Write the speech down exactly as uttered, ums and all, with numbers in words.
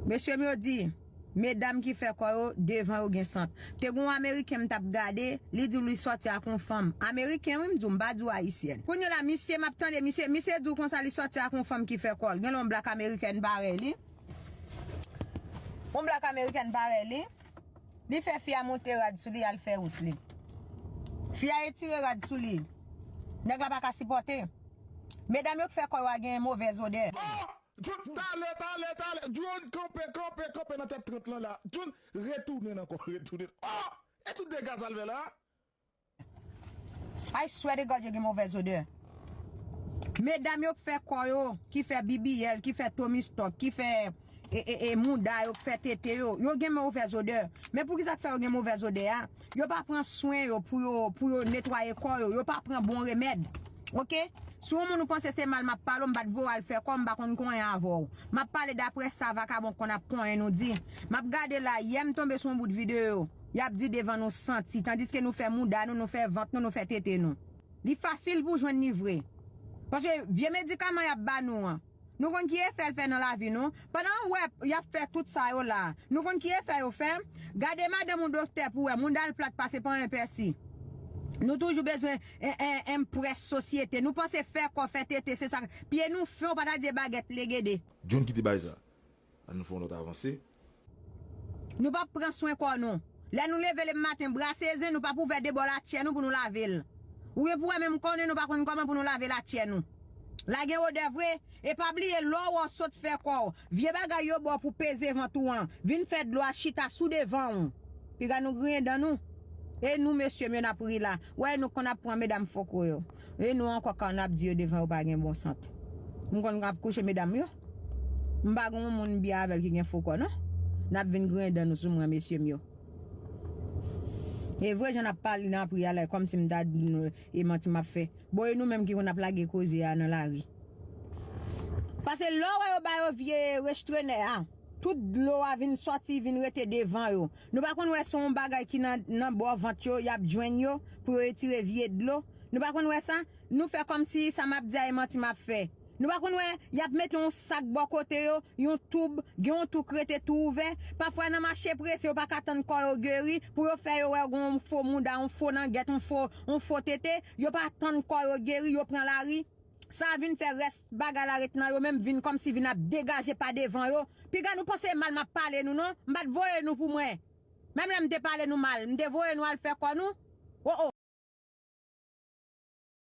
Mesye m yo di, medam ki fè kò yo, devan yo gen sant. Te gen yon Ameriken m t ap gade, li di w li sòti ak yon fanm. Ameriken wi m di w, m pa di w Ayisyèn. Kounye la, misye m ap tande, misye, misye di w konsa li sòti ak yon fanm ki fè kò l. Gen lè yon black American parèy li. Yon black American parèy li. Li fè fi a monte rad sou li, al fè wout li. Fi a etire rad sou li. Nèg la pa ka sipòte. Medam yo k fè kò yo a gen movèz odè. Oh! John, talè, talè, talè. John, kanpe, kanpe, kanpe nan tèt trant lan la. John, retounen ankò, retounen. Oh! E tout dega sa l fè la? I swear to God, yo gen movèz odè. Medam yo k fè kò yo, ki fè B B L, ki fè Tommy Stock, ki fè e, e, e, mouda yo, k fè tete yo, yo gen movèz odè. Men poukisa k fè yo gen movèz odè a? Yo pa pran swen yo pou yo, pou yo netwaye kò yo, yo pa pran bon remèd. Oke? Si yon moun ou panse se mal m ap pale w, m pa t voye w al fè kò, m pa konn konyen avè w. M ap pale daprè sa vakabon konn ap konyen nou di. M ap gade la, yè m tonbe sou yon bout videyo. Y ap di devan nou santi, tandiske nou fè mouda nou, nou fè vant nou, nou fè tete nou. Li fasil pou jwenn li vre. Paske vye medikaman y ap ba nou an, nou konn ki efè l fè nan lavi nou. Pandan w wè y ap fè tout sa yo la, nou konn ki efè yo fè. Gade madanm ou doktè pou wè, mouda l plat pase pa yon pèsi. Nou toujou bezwen en, en, enprès sosyete. Nou panse fè kò, fè tete, se sa. Pye nou fen, w pa ta di e bagèt legede. John kite bay sa. Ann nou fè yon lòt avanse. Nou p ap pran swen kò nou. Lè nou leve le maten, brase zen, nou p ap ouvè de bò latchè nou pou nou lave l. Ou gen pou wè menm konnen nou pa konn kòman pou nou lave latchè nou. La gen odè vre, e pa bliye lè w sot fè kò w, vye bagay yo ba w pou peze vant ou an, vin fè dlo a chita sou devan w. Piga nou griyen dan nou. E nou mesye m yo n ap ri la. Wè nou konn ap pran medam foko yo. E nou ankò kan n ap di yo devan yo pa gen bon sant. M konn ap kouche medam yo. M pa gen yon moun m byen avè l ki gen fo kò non. N ap vin griyen dan nou sou mwen mesye m yo. E vre jan n ap pale nan pri a la kòmsi m ta di nou e manti m ap fè. Bon e nou menm ki konn ap lage koze a nan lari. Pase lè w wè yo ba yo vye restrenè a, tout dlo a vin sòti vin rete devan yo. Nou pa konn wè se yon bagay ki nan, nan bò vant yo y ap jwenn yo pou yo retire vye dlo. Nou pa konn wè sa? Nou fè kòmsi sa m ap di a e manti m ap fè. Nou pa konn wè y ap mete yon sak bò kote yo, yon toub, gen yon tou k rete tou ouvè. Pafwa nan mache prese yo pa ka tann kò yo geri, pou yo fè yo wè gen yon fo mouda, yon fo nangèt, yon fo, yon fo tete, yo pa tann kò yo geri, yo pran lari. Sa vin fè rès bagay la ret nan yo menm vin kòmsi vin ap degaje pa devan yo. Piga nou panse mal m ap pale nou non, m pa t voye nou pou mwen. Menm lè m te pale nou mal, m te voye nou al fè kò nou. O o.